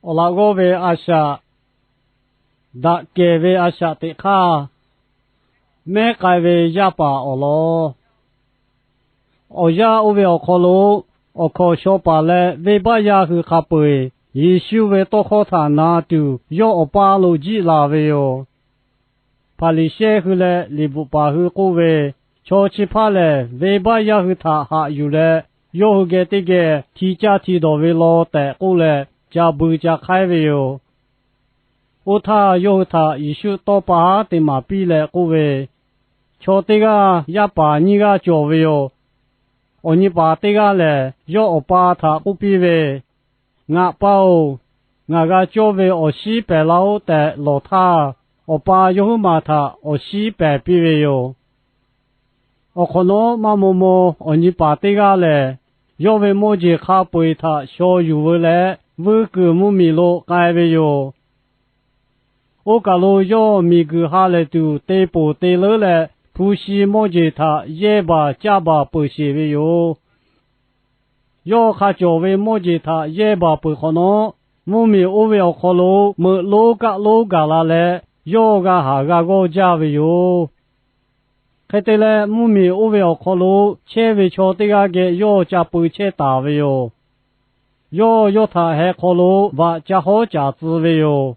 Awˬ laꞈ g'awˇ ve a shaꞈ, daꞈ kehˬ ve a shaꞈ teꞈ hk'aˇ, mehˉ k'ai ve yaˇ paˍ awˬ lawn. Awˬ yanˇ oˇ ve awˬ hk'aw lo, awˬ hkawnˍ shaw paˍ leh venˇbaˆ yaˇ hui hk'a peu-eˬ Yeˍsuˆ ve tawˇ hkawˇ htaꞈ na tuˬ, yawˇ awˬ pa lo jiˆ laˬ ve yoˬ. Hpaˍriˍsehˇ hui leh liꞈ bvuhꞈ paˍ hui k'oˆ ve, Chaw chi hpaˇ lehˬ, venˇbaˆ yaˇ hui htaꞈ haꞈ yuˬ leh, yawˇ hui geh teˇ geh hti caˇ hti dawˬ ve law tehꞈ k'oˆ leh, ca bui ca hk'aiˉ ve yoˬ. Oˇ htaˇ, yawˇ hui htaꞈ Yeˍsuˆ tawˇ pa haˉ te maˍ piˇ leh k'oˆ ve, Chaw teˇ g'aˇ yaˇ paˍ nyiˇ g'aˇ cawˬ ve yoˬ. Awˬ nyi paˍ teˇ g'aˇ lehˬ, yawˇ awˬ pa htaꞈ k'oˆ piˇ ve, Ngaˬ pa-oˬ, ngaˬ g'a cawˇ ve awˬ shinˉ pehˬ laˇ-oˆ tehꞈ lawˬ htaˇ, awˬ pa yawˇ huiˉ maˬ htaꞈ awˬ shinˉ pehˬ piˇ ve yoˬ. Awˬ hk'awꞈ nawˉ, maˇ maw maw awˬ nyi paˍ teˇ g'aˇ lehˬ, yawˇ ve mawˇ jeˬ hk'a peu-eˬ htaꞈ shaw yuˬ veu leh, vuiˇ kuiˬ mvuhˇ miˬ lo k'ai ve yoˬ. Oˇ kaˬ lo yawˇ miˬguiˬ ha lehˬ tuˬ te ponˬ te leuˉ leh, hpu shi mawˇ jeˬ htaꞈ yehˇ baˬ caˇ baˬ peuˬ sheˬ ve yoˬ. Yawˇ hk'a cawˬ ve mawˇ jeˬ htaꞈ yehˇ baˬ peuˬ hk'awꞈ nawˉ, mvuhˇ miˬ oˇ ve awˬ hk'aw lo meuꞈ lonˉ kaˆ lonˉ gaˬ la leh, yawˇ g'a haˍ g'a g'awˇ jaˇ ve yoˬ. Hk'e te leh, mvuhˇ miˬ oˇ ve awˬ hk'aw lo chehˇ ve chaw teˇ g'aˇ geh yawˇ ca peu chehˇ taˍ ve yoˬ. Yawˇ yawˇ htaꞈ heh hk'aw lo vaꞈ ca hawˉ caˍ tcuh ve yoˬ.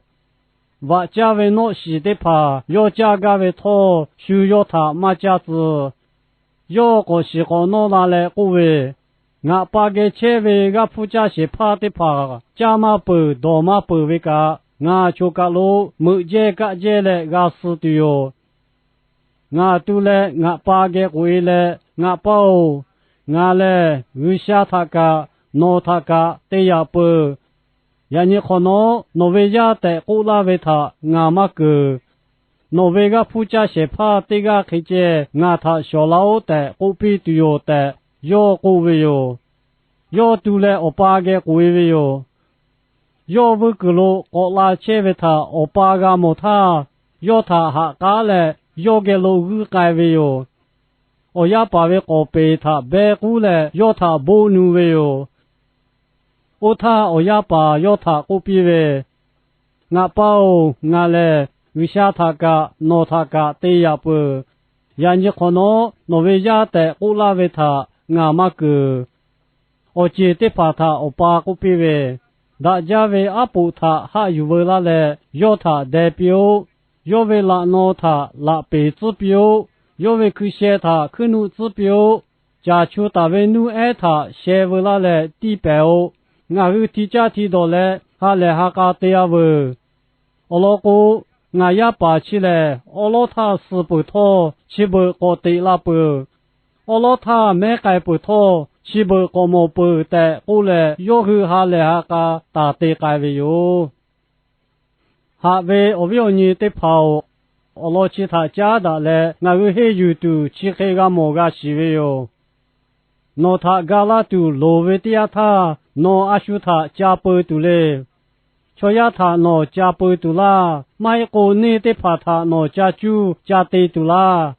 Vaꞈ caˇ ve nawˆ shiˍ teˇ hpaˍ yawˇ caˇ gaˇ ve htawˇ, shu yawˇ htaꞈ maˇ caˇ tcuh. Yawˇ k'awꞈ shiˍ k'awꞈ nawˇ la leh k'oˆ ve, Ngaˬ pa geh chehˇ ve g'aˇ hpfuhˇ caˇ shehˍ hpaˇ teˇ hpaˍ caˇ maˇ peuˬ dawˬ maˇ peuˬ ve kaꞈ, ngaˬ choˬ kaˬ lo meuꞈ jehˇ kaˆ jehˇ leh g'a suh tuˬ yoˬ. Ngaˬ tu leh ngaˬ pa geh k'oꞈ-e leh, Ngaˬ pa-oˬ, ngaˬ lehˬ G'uiˬsha htaꞈ kaꞈ nawˬ htaꞈ kaꞈ te yaꞈ peuˬ. Yaꞈ nyi hk'awꞈ nawˉ, nawˬ ve yaˇ tehꞈ k'oˆ laˇ ve htaꞈ ngaˬ maˇ keunˍ. Nawˬ ve g'aˇ hpfuhˇ caˇ shehˍ hpaˇ teˇ g'aˇ hk'e ceh ngaˬ htaꞈ shawˍ laˇ-oˆ tehꞈ k'oˆ piˇ tuˬ yoˬ tehꞈ, yawˇ k'oˆ ve yoˬ. Yawˇ tu leh awˬ pa geh k'oꞈ-e ve yoˬ. Yawˇ vuiˇ kuiˬ lo k'awꞈ la chehˇ ve htaꞈ awˬ pa g'a mawˬ htaˇ, yawˇ htaꞈ haꞈ k'aˉ leh, yawˇ geh lo g'uiˇ k'ai ve yoˬ. Awˬ yaˇ paˍ ve k'awˍ peˍ htaꞈ beh k'uˉ leh, yawˇ htaꞈ boˆ nu ve yoˬ. Oˇ htaˇ, awˬ yaˇ paˍ yawˇ htaꞈ k'oˆ piˇ ve, Ngaˬ pa-oˬ, ngaˬ lehˬ G'uiˬsha htaꞈ kaꞈ nawˬ htaꞈ kaꞈ te yaꞈ peuˬ. Yaꞈ nyi hk'awꞈ nawˉ, nawˬ ve yaˇ tehꞈ k'oˆ laˇ ve htaꞈ ngaˬ maˇ keunˍ. Awˬ ceˬ teˇ hpaˍ htaꞈ awˬ pa k'oˆ piˇ ve, Daꞈ jaˇ ve aˉ poꞈ htaꞈ haˆ yuˬ veu laˇ leh, yawˇ htaꞈ deh piˇ-oˆ. Yawˇ ve laꞈ naw htaꞈ laꞈ peˍ tcuhˉ piˇ-oˆ. Yawˇ ve hkui sheh htaꞈ hkuiˉ nuˆ tcuhˉ piˇ-oˆ. Caˬ chu taˍ ve nuˇ ehˉ htaꞈ sheh veu laˇ leh tiˇ pehˍ-oꞈ. Ngaˬ hui hti caˇ hti dawˬ leh, ha lehˬ ha k'a te-a veuˬ. Awˬ lawn k'o, ngaˬ yaˇ paˍ chi lehˬ, awˉ lawˉ htaˇ suh peuˬ htawˇ, chi beuꞈ k'awꞈ teꞈ la peuˬ. Awˉ lawˉ htaˇ mehˉ k'ai peuˬ htawˇ, chi beuꞈ k'awꞈ mawˬ peuˬ tehꞈ k'oˆ leh, yawˇ hui ha lehˬ ha k'a taˍ te k'ai ve yoˬ. Haꞈ ve awˬ viˉ awˬ nyi teˇ hpaˍ-oˬ, awˬ lawn chi htaꞈ caˉ daꞈ leh ngaˬ hui henˇ yuˬ tuˬ chi hk'e g'a mawˬ g'a shiˍ ve yoˬ. Nawˬ htaꞈ ga laˇ tuˬ loˍ ve teˇ yanˇ htaˇ, nawˬ a shu htaꞈ ca peu tuˬ le. Chaw yaˇ htaꞈ nawˬ ca peu tuˬ laˇ. Maˇ heˆ k'o, neˇ teˇ hpaˍ htaꞈ nawˬ ca cuˇ ca te tuˬ laˇ.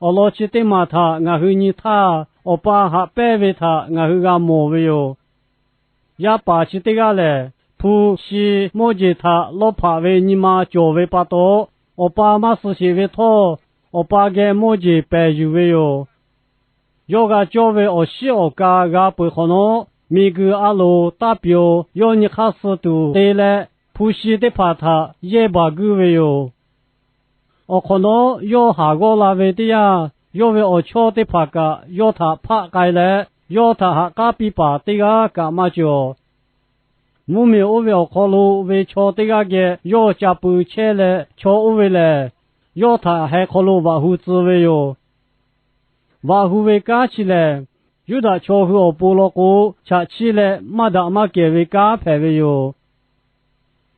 Awˬ lawn chi teˇ maˬ htaꞈ ngaˬ hui nyi htaˇ, awˬ pa haꞈ pehnˇ ve htaꞈ ngaˬ hui g'a mawˬ ve yoˬ. Yaˇ paˍ chi teˇ g'aˇ lehˬ, hpu shi mawˇ jeˬ htaꞈ lawˇ hpaꞈ ve nyi ma cawˬ ve pa taw, awˬ pa maˇ suh sheˍ ve htawˇ, awˬ pa geh mawˇ jeˬ pehˬ yuˬ ve yoˬ. Yawˇ g'a cawˇ ve awˬ shiˉ awˬ ka g'a peuˬ hk'awꞈ nawˉ, miˬguiˬ a loˍ taˇ piˍ-oˬ. Yawˇ nyi hk'aˇ suh tuˬ te leh, hpu shi teˇ hpaˍ htaꞈ yehˇ baˬ guiˇ ve yoˬ. Awˬ hk'awꞈ nawˉ, yawˇ haˍ g'awˇ la ve teˇ yanˇ, yawˇ ve awˬ chawˇ teˇ hpaˍ kaꞈ yawˇ htaꞈ hpaˆ k'ai leh, yawˇ htaꞈ ha k'aˉ piˇ paˍ teˇ g'aˇ kaꞈ maˇ cawˬ. Mvuhˇmiˬ oˇ ve awˬ hk'aw lo ve chaw teˇ g'aˇ geh yawˇ ca pui chehˇ leh chaw oˇ ve lehˬ, yawˇ htaꞈ heh hk'aw lo vaꞈ hu tcuh ve yoˬ. Vaꞈ hu ve kanˉ chi lehˬ, Yuˇdaꞈ chaw hui awˬ pon law k'o, chaꞈ chiˇ leh maˇ daꞈ maˇ kehˬ ve kanˉ hpehꞈ ve yoˬ.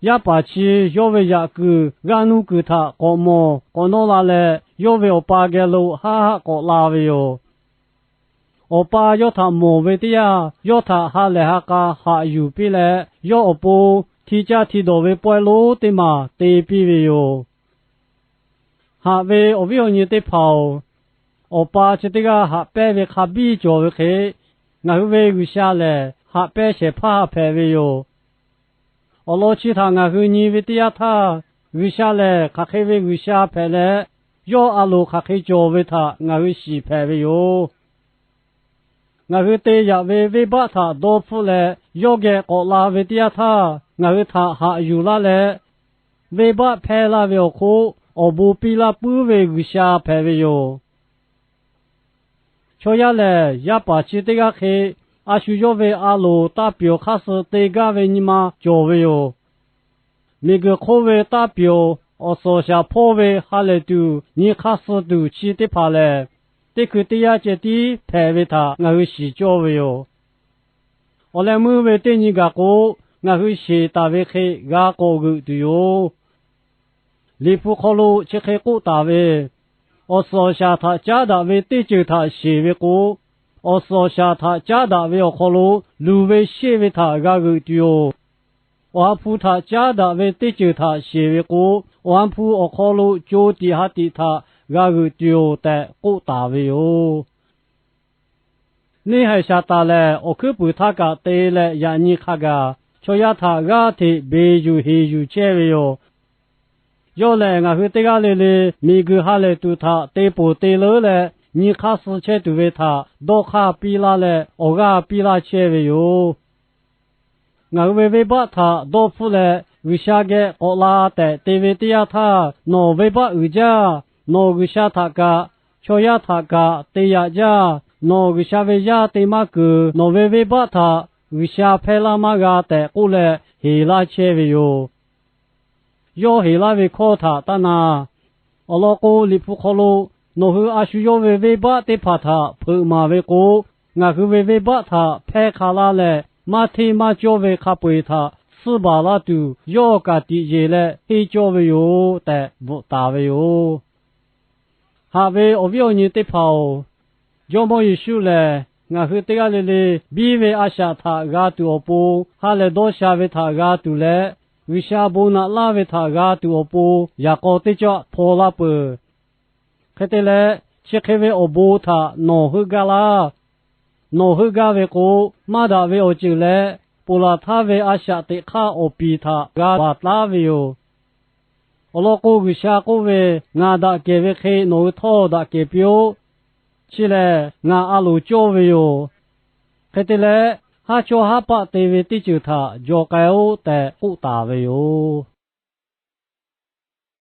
Yaˇ paˍ chi yawˇ ve yaꞈ kuiˬ g'aˇ nuˇ kuiˬ htaꞈ k'awꞈ mawˬ k'awꞈ nawˇ la leh, yawˇ ve awˬ pa geh lo haˆ haˆ k'awꞈ la ve yoˬ. Awˬ pa yawˇ htaꞈ mawˬ ve teˇ yanˇ, yawˇ htaꞈ ha lehˬ ha k'a haꞈ yuˬ piˇ leh, yawˇ awˬ pon hti caˇ hti dawˬ ve pawehˇ lonˉ teˇ maˬ te piˇ ve yoˬ. Haꞈ ve awˬ viˉ awˬ nyi teˇ hpaˍ-oˬ, awˬ pa chi teˇ g'aˇ haꞈ pehnˇ ve hk'a biˇ cawˬ ve hk'e, ngaˬ hui ve G'uiˬsha lehˬ haꞈ pehnˇ shehˍ hpaˇ hpehꞈ ve yoˬ. Awˬ lawn chi htaꞈ ngaˬ hui nyi ve teˇ yanˇ htaˇ, G'uiˬsha lehˬ hk'aˬ hk'e ve G'uiˬsha hpehꞈ leh, yawˇ a loˍ hk'aˬ hk'e cawˬ ve htaꞈ ngaˬ hui shiˍ hpehꞈ ve yoˬ. Ngaˬ hui te yaꞈ ve venˇbaˆ htaꞈ dawˇ hpfuhˆ leh yawˇ geh k'awꞈ la ve teˇ yanˇ htaˇ, ngaˬ hui htaꞈ haꞈ yuˬ laˇ leh, venˇbaˆ hpehˇ laˇ ve awˬ hk'oˆ awˬ bon piˇ laˇ puiˉ ve G'uiˬsha hpehꞈ ve yoˬ. Chaw yaˇ lehˬ, yaˇ paˍ chi teˇ g'aˇ hk'e a shu yawˇ ve a loˍ taˇ pyawˬ hk'aˇ suh te gaˇ ve nyi ma cawˬ ve yoˬ. Miˬguiˬ hk'oˆ ve taˇ pyawˬ awˬ suhˍ awˬ shaˍ hpawˇ ve ha lehˬ tuˬ nyi hk'aˇ suh tuˬ chi teˇ hpaˍ lehˬ, teˇ hkui teˇ yanˇ ceh tiˉ hpehꞈ ve htaꞈ ngaˬ hui shiˍ cawˇ ve yoˬ. Awˬ leh meuˇ ve teˇ nyi gaˬ k'o, ngaˬ hui sheˍ taˍ ve hk'e g'a k'awꞈ g'euꞈ tuˬ yoˬ. Liꞈ hpu hk'aw lo chi hk'e k'oˆ taˍ ve, awˬ suhˍ awˬ shaˍ htaꞈ caˉ daꞈ ve teˇ ceuˬ htaꞈ sheˍ ve k'o, awˬ suhˍ awˬ shaˍ htaꞈ caˉ daꞈ ve awˬ hk'aw lo luˬ ve sheˆ ve htaꞈ g'a g'euꞈ tuˬ yoˬ. Awˬ ha hpu htaꞈ caˉ daꞈ ve teˇ ceuˬ htaꞈ sheˍ ve k'o, awˬ ha hpu awˬ hk'aw lo co tiꞈ ha tiꞈ htaꞈ g'a g'euꞈ tuˬ yoˬ tehꞈ k'oˆ taˍ ve yoˬ. Neˇhaiˬ Saˍtanˍ lehˬ, awˬ hkuiˉ puiˍ htaˇ kaꞈ te leh yaꞈ nyi hk'a gaˬ chaw yaˇ htaꞈ g'aˇ hteꞈ beˬ yuˬ heˍ yuˬ chehˇ ve yoˬ. Yawˇ lehˬ, ngaˬ hui teˇ g'aˇ le le miˬguiˬ ha lehˬ tuˬ htaꞈ te ponˬ te leuˉ leh nyi hk'aˇ suh chehˇ tuˬ ve htaꞈ dawˇ hk'aˇ piˇ laˇ leh awˬ g'aˇ piˇ laˇ chehˇ ve yoˬ. Ngaˬ hui ve venˇbaˆ htaꞈ dawˇ hpfuhˆ leh G'uiˬsha geh k'awꞈ la tehꞈ te ve teˇ yanˇ htaˇ, nawˬ venˇbaˆ uiˍ jaˇ. Nawˬ G'uiˬsha htaꞈ kaꞈ, chaw yaˇ htaꞈ kaꞈ te yaꞈ jaˇ. Nawˬ G'uiˬsha ve yaˇ te maˇ keunˍ. Nawˬ ve venˇbaˆ htaꞈ G'uiˬsha hpehˇ laˇ maˇ g'a tehꞈ k'oˆ leh heˍ laˇ chehˇ ve yoˬ. Yawˇ heˍ laˇ ve hkawˇ htaꞈ taˇ na. Awˬ lawn k'o, Liꞈ hpu hk'aw lo nawˬ hui a shu yawˇ ve venˇbaˆ teˇ hpaˍ htaꞈ hpeuꞈ maˍ ve k'o, ngaˬ hui ve venˇbaˆ htaꞈ hpehˇ hk'a laˇ leh, maˇ hteˇ maˇ cawˇ ve hk'a peu-eˬ htaꞈ suhˇ baˬ laˇ tuˬ, yawˇ ka tiꞈ yeˬ leh henˇ cawˇ ve yoˬ tehꞈ bvuhꞈ taˍ ve yoˬ. Haꞈ ve awˬ viˉ awˬ nyi teˇ hpaˍ-oˬ, Jawˇmawˇ Yeˍsuˆ lehˬ, ngaˬ hui teˇ g'aˇ le le biˇ ve a shaꞈ htaꞈ g'a tuˬ awˬ pon, ha lehˬ dawˇ sha ve htaꞈ g'a tuˬ leh, G'uiˬsha bon naꞈ laˇ ve htaꞈ g'a tuˬ awˬ pon, yaꞈ k'aw teˇ cawˇ hpaw laˇ peuˬ. Hk'e te leh, chi hk'e ve awˬ bon htaꞈ nawˬ heuˆ gaˇ laˇ. Nawˬ heuˆ gaˇ ve k'o, maˇ daꞈ ve awˬ ceuˬ leh ponˬ laˬ htaˇ ve a shaꞈ teꞈ hk'aˇ awˬ piˍ htaꞈ g'a baˬ taˉ ve yoˬ. Awˬ lawn k'o, G'uiˬsha k'oˆ ve, Ngaˬ daꞈ kehˬ ve hk'e nawˬ hui htawˇ daꞈ kehˬ piˇ-oˆ. Chi lehˬ, ngaˬ a loˍ cawˇ ve yoˬ. Hk'e te leh, haˉ chawˇ haˉ paˆ te ve teˇ ceuˬ htaꞈ jaw k'ai-oˆ tehꞈ k'oˆ taˍ ve yoˬ.